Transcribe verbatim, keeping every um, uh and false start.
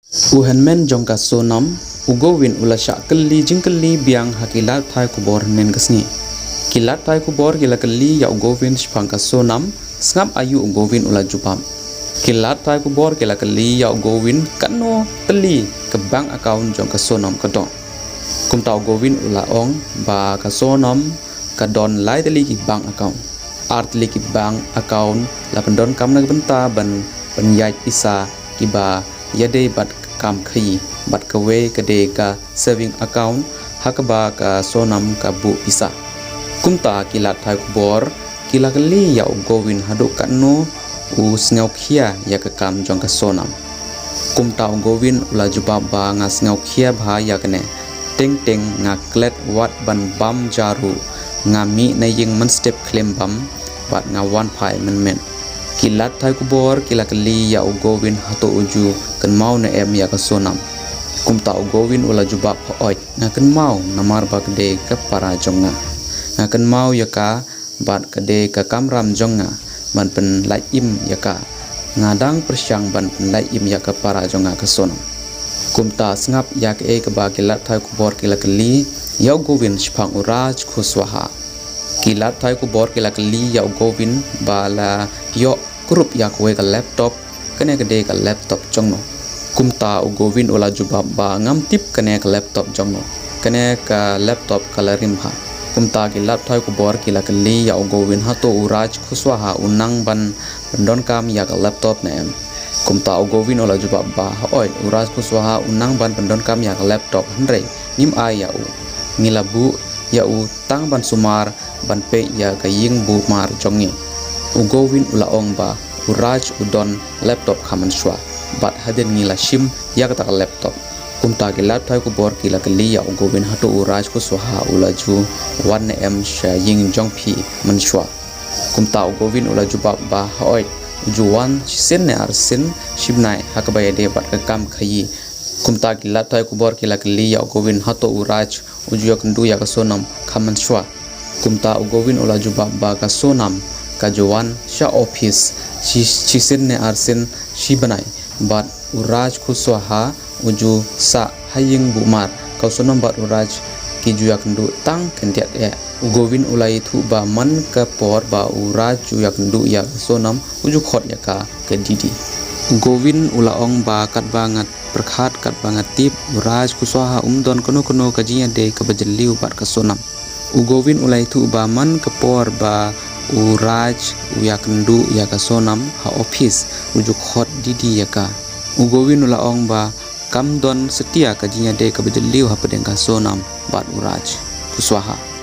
U hynmen jong ka Sonam, u Govin u la shah kylli jingkylli biang ha ki lad pathai khubor hynnin ka sngi. Ki lad pathai khubor ki la kylli ïa u Govin shaphang ka Sonam, sngap aïu u Govin u la jubab. Ki lad pathai khubor ki la kylli ïa u Govin katno tylli ka bank account jong ka Sonam ka don. Kumta u Govin u la ong ba ka Sonam ka don lai tylli ki bank account. Ar tylli ki bank account la pyndonkam na ka bynta ban pynïaid pisa kiba ïadei bad ka kam khaïi, bad kawei ka dei ka saving account ha kaba ka Sonam ka buh pisa. Kumta ki lad pathai khubor ki la kylli ïa u Govin haduh katno u sngewkhia ïa ka kam jong ka Sonam. Kumta u Govin u la jubab ba nga sngewkhia bha ïa kane. Teng teng nga klet wat ban bam ja ruh, nga mih na ïing mynstep khlem bam, bad nga wan phai mynmiet. Ki lad pathai khubor ki la kylli ïa u Govin hato u ju kynmaw ne em ïa ka Sonam. Kumta u Govin u la jubab, hooid, nga kynmaw namar ba ka dei ka para jong nga. Nga kynmaw ïa ka bad ka dei ka kamram jong nga ban pynlait im ïa ka. Nga dang pyrshang ban pynlait im ïa ka para jong nga ka Sonam. Kumta sngap ïa kaei kaba ki lad pathai khubor ki la kylli ïa u Govin shaphang u Raj Kushwaha. Ki lad pathai khubor ki la kylli ïa u Govin ba la ïoh kurup ïa kawei ka laptop, kane ka dei ka laptop jongno. Kumta u Govin u la jubab ba ngam tip kane ka laptop jongno. Kane ka laptop ka la rim bha. Kumta ki lad pathai khubor ki la kylli ïa u Govin hato u Raj Kushwaha u nang ban pyndonkam ïa ka laptop ne em. Kumta u Govin u la jubab ba hooid u Raj Kushwaha u nang ban pyndonkam ïa ka laptop, hynrei ngim ai ïa u. Ngi la buh ïa u tang ban sumar ban peit ïa ka ïing bumar jong ngi. U Govin u la ong ba u Raj u don laptop kha mynshuwa, bad hadien ngi la shim ïa kata ka laptop. Kumta ki lad pathai khubor ki la kylli ïa u Govin hato u Raj Kushwaha u la ju wan ne em sha ïing jong phi mynshuwa. Kumta u Govin u la jubab ba hooid u ju wan shisien ne arsien shi bnai ha kaba ïadei bad ka kam khaïi. Kumta ki lad pathai khubor ki la kylli ïa u Govin hato u Raj u ju ïakynduh ïa ka Sonam kha mynshuwa. Kumta u Govin u la jubab ba ka Sonam ka ju wan sha office shi, shisien ne arsien shi bnai, bad u Raj Kushwaha u ju sah ha ïing bumar. Ka Sonam bad u Raj ki ju ïakynduh tang khyndiat eh. U Govin u la ïathuh ba man ka por ba u Raj u ïakynduh ïa ka Sonam u ju khot ïa ka ka Didi. U Govin u la ong ba katba nga pyrkhat, katba nga tip, u Raj Kushwaha um don kano kano ka jingïadei kaba jylliew bad ka Sonam. U Govin u la ïathuh ba man ka por ba u Raj u ïakynduh ïa ka Sonam ha office u ju khot Didi ïa ka. U Govin u la ong ba kam don satia ka jingïadei kaba jylliew hapdeng ka Sonam bad u Raj Kushwaha.